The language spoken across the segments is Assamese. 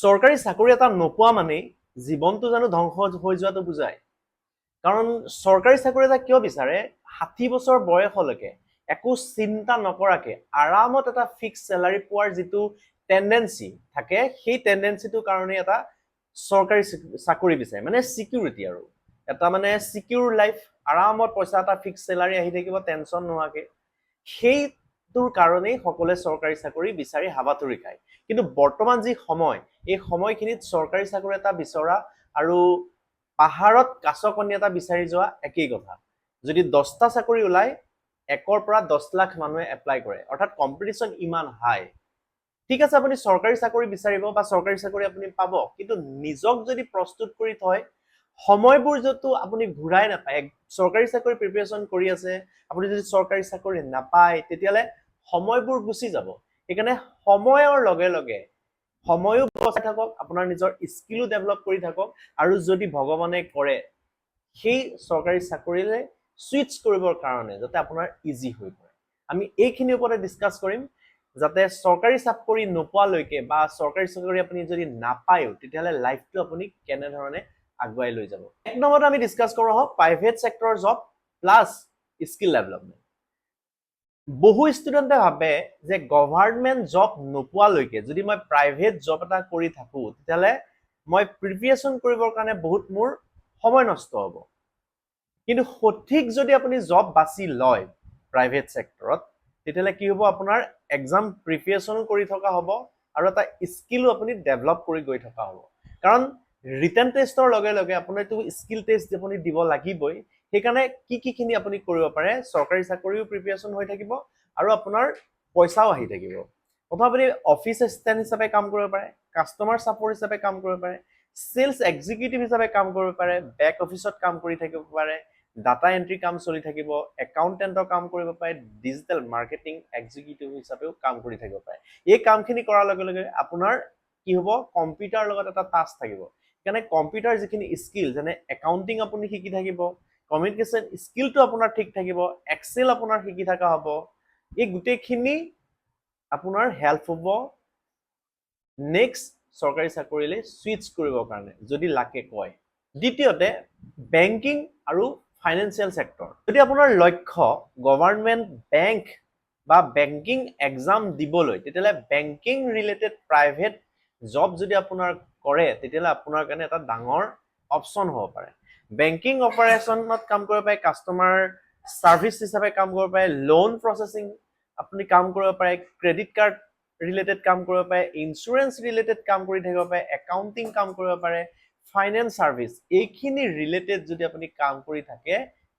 চৰকাৰী চাকৰি এটা নোপোৱা মানেই জীৱনটো জানো ধ্বংস হৈ যোৱাটো বুজায়? কাৰণ চৰকাৰী চাকৰি এটা কিয় বিচাৰে? 60 বছৰ বয়সলৈকে একো চিন্তা নকৰাকে আৰামত এটা ফিক্স চেলাৰী পোৱাৰ যিটো টেণ্ডেঞ্চি থাকে, সেই টেণ্ডেঞ্চিটোৰ কাৰণে এটা চৰকাৰী চাকৰি বিচাৰে। মানে চিকিউৰিটি আৰু এটা মানে চিকিউৰ লাইফ, আৰামত পইচা এটা, ফিক্স চেলাৰী আহি থাকিব টেনচন নোহোৱাকে। সেইটোৰ কাৰণেই সকলোৱে চৰকাৰী চাকৰি বিচাৰি হাবাথুৰি খায়। কিন্তু বৰ্তমান যি সময়, এই সময়খিনিত চৰকাৰী চাকৰি এটা বিচৰা আৰু পাহাৰত কাছকণী এটা বিচাৰি যোৱা একেই কথা। যদি 10টা চাকৰি ওলায়, 1ৰ পৰা 10 লাখ মানুহে এপ্লাই কৰে, অৰ্থাৎ কম্পিটিশ্যন ইমান হাই। ঠিক আছে, আপুনি চৰকাৰী চাকৰি বিচাৰিব বা চৰকাৰী চাকৰি আপুনি পাব, কিন্তু নিজক যদি প্ৰস্তুত কৰি থয়, সময়বোৰ য'তো আপুনি ঘূৰাই নাপায়। চৰকাৰী চাকৰি প্ৰিপেৰেশ্যন কৰি আছে, আপুনি যদি চৰকাৰী চাকৰি নাপায়, তেতিয়াহ'লে সময়বোৰ গুচি যাব। সেইকাৰণে সময়ৰ লগে লগে সময়ো বচাই থাকক, আপোনাৰ নিজৰ স্কিলো ডেভেলপ কৰি থাকক আৰু যদি ভগৱানে কৰে, সেই চৰকাৰী চাকৰিলে চুইচ কৰিবৰ কাৰণে যাতে আপোনাৰ ইজি হৈ পৰে। আমি এইখিনিৰ ওপৰতে ডিছকাছ কৰিম, যাতে চৰকাৰী চাকৰি নোপোৱালৈকে বা চৰকাৰী চাকৰি আপুনি যদি নাপায়ো, তেতিয়াহ'লে লাইফটো আপুনি কেনেধৰণে আগুৱাই লৈ যাব। এক নম্বৰতে আমি ডিছকাছ কৰোঁ আহক, প্ৰাইভেট ছেক্টৰৰ জব প্লাছ স্কিল ডেভেলপমেণ্ট। বহু ষ্টুডেণ্টে ভাবে যে গভাৰ্ণমেণ্ট জব নোপোৱালৈকে যদি মই প্ৰাইভেট জব এটা কৰি থাকোঁ, তেতিয়াহ'লে মই প্ৰিপেৰেশ্যন কৰিবৰ কাৰণে বহুত মোৰ সময় নষ্ট হ'ব। কিন্তু সঠিক যদি আপুনি জব বাছি লয় প্ৰাইভেট ছেক্টৰত, তেতিয়াহ'লে কি হ'ব? আপোনাৰ এক্সাম প্ৰিপেৰেশ্যনো কৰি থকা হ'ব আৰু এটা স্কিলো আপুনি ডেভেলপ কৰি গৈ থকা হ'ব। কাৰণ ৰিটেন টেষ্টৰ লগে লগে আপোনাৰতো স্কিল টেষ্ট আপুনি দিব লাগিবই। সেইকাৰণে কি কিখিনি আপুনি কৰিব পাৰে, চৰকাৰী চাকৰিও প্ৰিপেৰেশ্যন হৈ থাকিব আৰু আপোনাৰ পইচাও আহি থাকিব। প্ৰথম আপুনি অফিচ এছিষ্টেণ্ট হিচাপে কাম কৰিব পাৰে, কাষ্টমাৰ ছাপৰ্ট হিচাপে কাম কৰিব পাৰে, চেলছ এক্সিকিউটিভ হিচাপে কাম কৰিব পাৰে, বেক অফিচত কাম কৰি থাকিব পাৰে, ডাটা এণ্ট্ৰি কাম চলি থাকিব, একাউণ্টেণ্টৰ কাম কৰিব পাৰে, ডিজিটেল মাৰ্কেটিং এক্সিকিউটিভ হিচাপেও কাম কৰি থাকিব পাৰে। এই কামখিনি কৰাৰ লগে লগে আপোনাৰ কি হ'ব? কম্পিউটাৰৰ লগত এটা টাচ থাকিব। সেইকাৰণে কম্পিউটাৰ যিখিনি স্কিল, যেনে একাউণ্টিং আপুনি শিকি থাকিব, কমিউনিকেশ্যন স্কিলটো আপোনাৰ ঠিক থাকিব, এক্সেল আপোনাৰ শিকি থকা হ'ব। এই গোটেইখিনি আপোনাৰ হেল্প হ'ব নেক্সট চৰকাৰী চাকৰিলৈ চুইচ কৰিবৰ কাৰণে, যদি লাকে কয়। দ্বিতীয়তে, বেংকিং আৰু ফাইনেন্সিয়েল ছেক্টৰ। যদি আপোনাৰ লক্ষ্য গভাৰ্ণমেণ্ট বেংক বা বেংকিং এক্সাম দিবলৈ, তেতিয়াহ'লে বেংকিং ৰিলেটেড প্ৰাইভেট জব যদি আপোনাৰ কৰে, তেতিয়াহ'লে আপোনাৰ কাৰণে এটা ডাঙৰ অপশ্যন হ'ব পাৰে। বেংকিং অপাৰেশ্যনত কাম কৰিব পাৰে, কাষ্টমাৰ ছাৰ্ভিচ হিচাপে কাম কৰিব পাৰে, লোন প্ৰচেছিং আপুনি কাম কৰিব পাৰে, ক্ৰেডিট কাৰ্ড ৰিলেটেড কাম কৰিব পাৰে, ইঞ্চুৰেঞ্চ ৰিলেটেড কাম কৰি থাকিব পাৰে, একাউণ্টিং কাম কৰিব পাৰে, ফাইনেন্স ছাৰ্ভিচ, এইখিনি ৰিলেটেড যদি আপুনি কাম কৰি থাকে,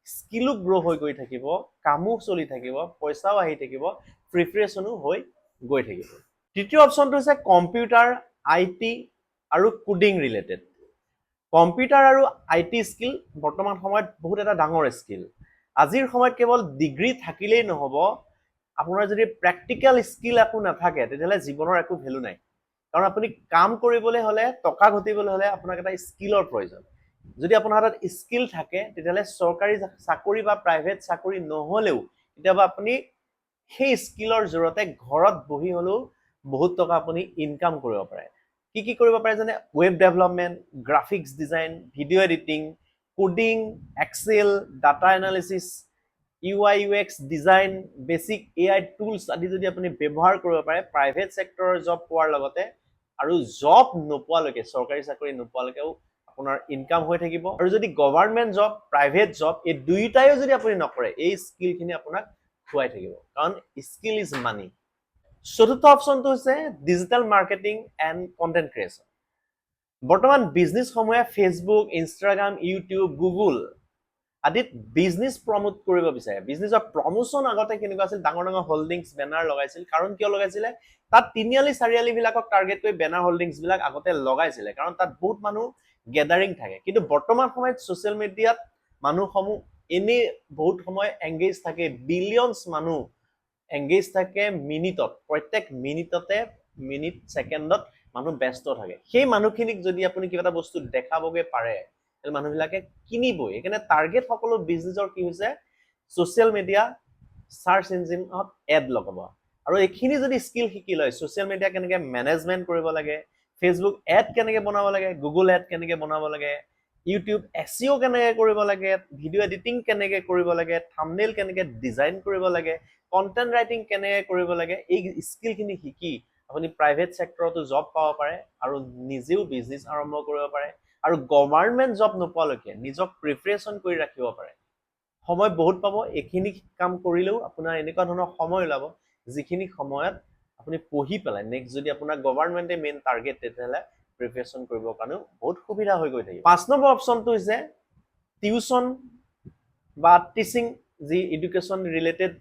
স্কিলো গ্ৰ' হৈ গৈ থাকিব, কামো চলি থাকিব, পইচাও আহি থাকিব, প্ৰিপেৰেশ্যনো হৈ গৈ থাকিব। তৃতীয় অপশ্যনটো হৈছে কম্পিউটাৰ, IT আৰু কোডিং ৰিলেটেড। কম্পিউটাৰ আৰু IT skill বৰ্তমান সময়ত বহুত এটা ডাঙৰ স্কিল। আজিৰ সময়ত কেৱল ডিগ্ৰী থাকিলেই নহ'ব। আপোনাৰ যদি প্ৰেক্টিকেল স্কিল একো নাথাকে, তেতিয়াহ'লে জীৱনৰ একো ভেলু নাই। কাৰণ আপুনি কাম কৰিবলৈ হ'লে, টকা ঘটিবলৈ হ'লে আপোনাক এটা স্কিলৰ প্ৰয়োজন। যদি আপোনাৰ হাতত স্কিল থাকে, তেতিয়াহ'লে চৰকাৰী চাকৰি বা প্ৰাইভেট চাকৰি নহ'লেও কেতিয়াবা আপুনি সেই স্কিলৰ জৰিয়তে ঘৰত বহি হ'লেও বহুত টকা আপুনি ইনকাম কৰিব পাৰে। কি কি কৰিব পাৰে? যেনে web development, graphics design, video editing, coding, Excel, data analysis, UI UX design, basic AI tools আদি যদি আপুনি ব্যৱহাৰ কৰিব পাৰে, প্ৰাইভেট ছেক্টৰৰ জব পোৱাৰ লগতে আৰু জব নোপোৱালৈকে, চৰকাৰী চাকৰি নোপোৱালৈকেও আপোনাৰ ইনকাম হৈ থাকিব। আৰু যদি গভাৰ্ণমেণ্ট জব, প্ৰাইভেট জব এই দুয়োটাইও যদি আপুনি নকৰে, এই স্কিলখিনি আপোনাক খুৱাই থাকিব, কাৰণ skill is money। চতুৰ্থ অপশ্যনটো হৈছে digital marketing and content creation। বৰ্তমান বিজনেছসমূহে ফেচবুক, ইনষ্টাগ্ৰাম, ইউটিউব, গুগল আদিত বিজনেছ প্ৰমোট কৰিব বিচাৰে। বিজনেছৰ প্ৰমোশ্যন আগতে কেনেকুৱা আছিল? ডাঙৰ ডাঙৰ হোৰ্ডিংছ, বেনাৰ লগাইছিল। কাৰণ কিয় লগাইছিলে? তাত তিনিআলি চাৰিআলিবিলাকক টাৰ্গেট কৰি বেনাৰ হোৰ্ডিংছ বিলাক আগতে লগাইছিলে, কাৰণ তাত বহুত মানুহ গেডাৰিং থাকে। কিন্তু বৰ্তমান সময়ত ছ'চিয়েল মিডিয়াত মানুহসমূহ এনেই বহুত সময় এংগেজ থাকে। বিলিয়নছ মানুহ এংগেজ থাকে মিনিটত, প্ৰত্যেক মিনিটতে, মিনিট ছেকেণ্ডত মানুহ ব্যস্ত থাকে। সেই মানুহখিনিক যদি আপুনি কিবা এটা বস্তু দেখাবগৈ পাৰে, তেতিয়াহ'লে মানুহবিলাকে কিনিবই। সেইকাৰণে টাৰ্গেট সকলো বিজনেছৰ কি হৈছে? ছ'চিয়েল মিডিয়া, চাৰ্চ ইঞ্জিনত এড লগাব। আৰু এইখিনি যদি স্কিল শিকি লয়, ছ'চিয়েল মিডিয়া কেনেকৈ মেনেজমেণ্ট কৰিব লাগে, ফেচবুক এড কেনেকৈ বনাব লাগে, গুগল এড কেনেকৈ বনাব লাগে, ইউটিউব এছইঅ' কেনেকৈ কৰিব লাগে, ভিডিঅ' এডিটিং কেনেকৈ কৰিব লাগে, থামনেইল কেনেকৈ ডিজাইন কৰিব লাগে, কণ্টেণ্ট ৰাইটিং কেনেকৈ কৰিব লাগে, এই স্কিলখিনি শিকি আপুনি প্ৰাইভেট ছেক্টৰতো জব পাব পাৰে আৰু নিজেও বিজনেছ আৰম্ভ কৰিব পাৰে আৰু গভাৰ্ণমেণ্ট জব নোপোৱালৈকে নিজক প্ৰিপেৰেশ্যন কৰি ৰাখিব পাৰে। সময় বহুত পাব। এইখিনি কাম কৰিলেও আপোনাৰ এনেকুৱা ধৰণৰ সময় ওলাব, যিখিনি সময়ত আপুনি পঢ়ি পেলাই নেক্সট যদি আপোনাৰ গভাৰ্ণমেণ্টে মেইন টাৰ্গেট, তেতিয়াহ'লে প্ৰিপেৰেশ্যন কৰিবৰ কাৰণেও বহুত সুবিধা হৈ গৈ থাকিব। 5 নম্বৰ অপশ্যনটো হৈছে টিউচন বা টিচিং, যি এডুকেশ্যন ৰিলেটেড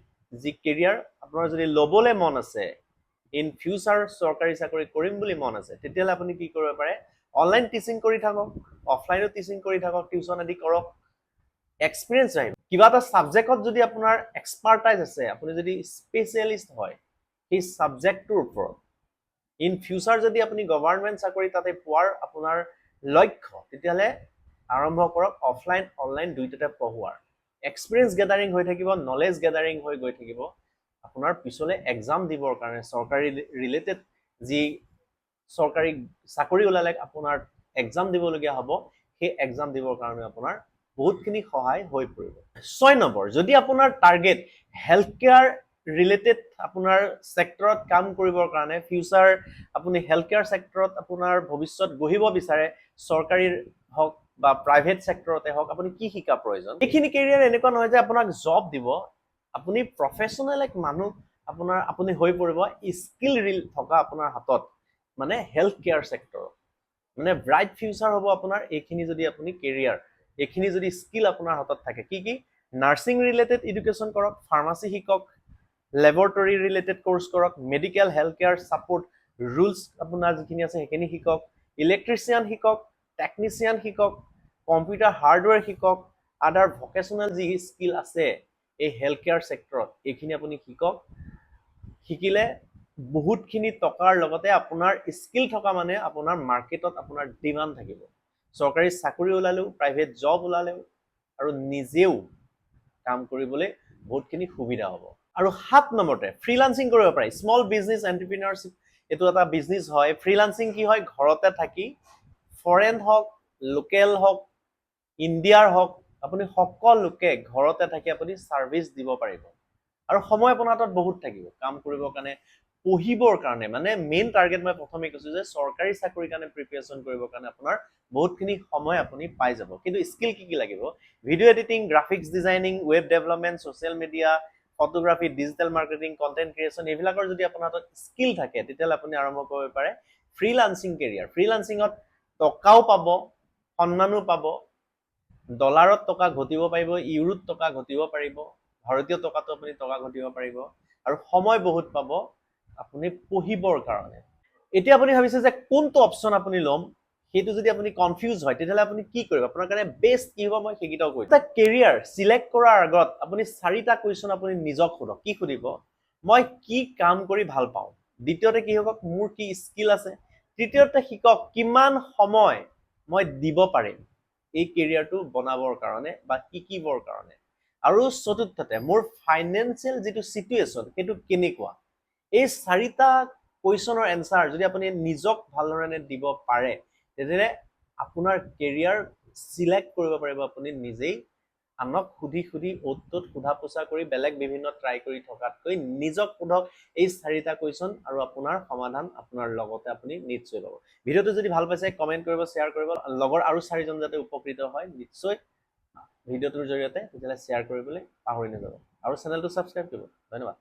যি কেৰিয়াৰ আপোনাৰ যদি ল'বলৈ মন আছে, ইন ফিউচাৰ চৰকাৰী চাকৰি কৰিম বুলি মন আছে, তেতিয়াহ'লে আপুনি কি কৰিব পাৰে? অনলাইন টিচিং কৰি থাকক, অফলাইনো টিচিং কৰি থাকক, টিউচন আদি কৰক, এক্সপিৰিয়েঞ্চ আহিব। কিবা এটা ছাবজেক্টত যদি আপোনাৰ এক্সপাৰ্টাইজ আছে, আপুনি যদি স্পেচিয়েলিষ্ট হয় সেই ছাবজেক্টটোৰ ওপৰত, ইন ফিউচাৰ যদি আপুনি গভাৰ্ণমেণ্ট চাকৰি তাতে পোৱাৰ আপোনাৰ লক্ষ্য, তেতিয়াহ'লে আৰম্ভ কৰক অফলাইন অনলাইন দুইটাতে পঢ়োৱাৰ। এক্সপিৰিয়েঞ্চ গেডাৰিং হৈ থাকিব, নলেজ গেডাৰিং হৈ গৈ থাকিব। আপোনাৰ পিছলৈ এক্সাম দিবৰ কাৰণে, চৰকাৰী ৰিলেটেড যি চৰকাৰী চাকৰি ওলালে আপোনাৰ এক্সাম দিবলগীয়া হ'ব, সেই এক্সাম দিবৰ কাৰণে আপোনাৰ বহুতখিনি সহায় হৈ পৰিব। 6 নম্বৰ, যদি আপোনাৰ টাৰ্গেট হেল্থ কেয়াৰ ৰিলেটেড আপোনাৰ ছেক্টৰত কাম কৰিবৰ কাৰণে, ফিউচাৰ আপুনি হেল্থ কেয়াৰ ছেক্টৰত আপোনাৰ ভৱিষ্যত গঢ়িব বিচাৰে, চৰকাৰী হওক বা প্ৰাইভেট ছেক্টৰতে হওক, আপুনি কি শিকা প্ৰয়োজন? এইখিনি কেৰিয়াৰ এনেকুৱা নহয় যে আপোনাক জব দিব। আপুনি প্ৰফেচনেল এক মানুহ আপুনি হৈ পৰিব, স্কিল ৰিল থকা আপোনাৰ হাতত, মানে হেল্থ কেয়াৰ ছেক্টৰত মানে ব্ৰাইট ফিউচাৰ হ'ব আপোনাৰ। এইখিনি যদি আপুনি কেৰিয়াৰ, এইখিনি যদি স্কিল আপোনাৰ হাতত থাকে, কি কি? নাৰ্ছিং ৰিলেটেড এডুকেশ্যন কৰক, ফাৰ্মাচী শিকক, লেবৰেটৰী ৰিলেটেড কৰ্চ কৰক, medical health care support roles আপোনাৰ যিখিনি আছে সেইখিনি শিকক, ইলেক্ট্ৰিচিয়ান শিকক, টেকনিচিয়ান শিকক, কম্পিউটাৰ হাৰ্ডৱেৰ শিকক, আদাৰ ভকেশ্যনেল যি স্কিল আছে এই হেল্থ কেয়াৰ ছেক্টৰত, এইখিনি আপুনি শিকক। শিকিলে বহুতখিনি টকাৰ লগতে আপোনাৰ স্কিল থকা মানে আপোনাৰ মাৰ্কেটত আপোনাৰ ডিমাণ্ড থাকিব, চৰকাৰী চাকৰি ওলালেও, প্ৰাইভেট জব ওলালেও আৰু নিজেও কাম কৰিবলৈ বহুতখিনি সুবিধা হ'ব। আৰু 7 নম্বৰতে ফ্ৰীলান্সিং কৰিব পাৰি, স্মল বিজনেছ এণ্টাৰপ্ৰিনাৰশ্বিপ। এইটো এটা বিজনেছ হয়। ফ্ৰীলান্সিং কি হয়? ঘৰতে থাকি ফৰেন হওক, লোকেল হওক, ইণ্ডিয়াৰ হওক, আপুনি সকলোকে ঘৰতে থাকি আপুনি ছাৰ্ভিচ দিব পাৰিব আৰু সময় আপোনাৰ হাতত বহুত থাকিব কাম কৰিবৰ কাৰণে, পঢ়িবৰ কাৰণে। মানে মেইন টাৰ্গেট মই প্ৰথমে কৈছো যে চৰকাৰী চাকৰিৰ কাৰণে প্ৰিপেৰেশ্যন কৰিবৰ কাৰণে আপোনাৰ বহুতখিনি সময় আপুনি পাই যাব। কিন্তু স্কিল কি কি লাগিব? Video editing, graphics designing, web development, social media, photography, digital marketing, content creation, এইবিলাকৰ যদি আপোনাৰ হাতত স্কিল থাকে, তেতিয়াহ'লে আপুনি আৰম্ভ কৰিব পাৰে ফ্ৰীলান্সিং কেৰিয়াৰ। ফ্ৰীলান্সিঙত টকাও পাব, সন্মানো পাব। ডলাৰত টকা ঘটিব পাৰিব, ইউৰোত টকা ঘটিব পাৰিব, ভাৰতীয় টকাটো আপুনি টকা ঘটিব পাৰিব আৰু সময় বহুত পাব আপুনি পঢ়িবৰ কাৰণে। এতিয়া আপুনি ভাবিছে যে কোনটো অপশ্যন আপুনি ল'ম, সেইটো যদি আপুনি কনফিউজ হয়, তেতিয়াহ'লে আপুনি কি কৰিব? আপোনাৰ কাৰণে বেষ্ট কি হ'ব, মই সেইকেইটাও কৈছোঁ। এটা কেৰিয়াৰ চিলেক্ট কৰাৰ আগত আপুনি চাৰিটা কুৱেশ্যন আপুনি নিজক সোধক। কি সুধিব? মই কি কাম কৰি ভাল পাওঁ? দ্বিতীয়তে কি হ'ব? মোৰ কি স্কিল আছে? তৃতীয়তে শিকক, কিমান সময় মই দিব পাৰিম এই কেৰিয়াৰটো বনাবৰ কাৰণে বা শিকিবৰ কাৰণে? আৰু চতুৰ্থতে, মোৰ ফাইনেন্সিয়েল যিটো চিটুৱেশ্যন সেইটো কেনেকুৱা? এই চাৰিটা কুৱেশ্যনৰ এনচাৰ যদি আপুনি নিজক ভালধৰণে দিব পাৰে, তেতিয়াহ'লে আপোনাৰ কেৰিয়াৰ চিলেক্ট কৰিব পাৰিব আপুনি নিজেই। আনক সুধি সুধি, অ'ত ত'ত সোধা পোছা কৰি বেলেগ বিভিন্ন ট্ৰাই কৰি থকাতকৈ নিজক সোধক এই চাৰিটা কুৱেশ্যন আৰু আপোনাৰ সমাধান আপোনাৰ লগতে আপুনি নিশ্চয় পাব। ভিডিঅ'টো যদি ভাল পাইছে, কমেণ্ট কৰিব, শ্বেয়াৰ কৰিব। লগৰ আৰু চাৰিজন যাতে উপকৃত হয় নিশ্চয় ভিডিঅ'টোৰ জৰিয়তে, তেতিয়াহ'লে শ্বেয়াৰ কৰিবলৈ পাহৰি নাযাব আৰু চেনেলটো ছাবস্ক্ৰাইব কৰিব। ধন্যবাদ।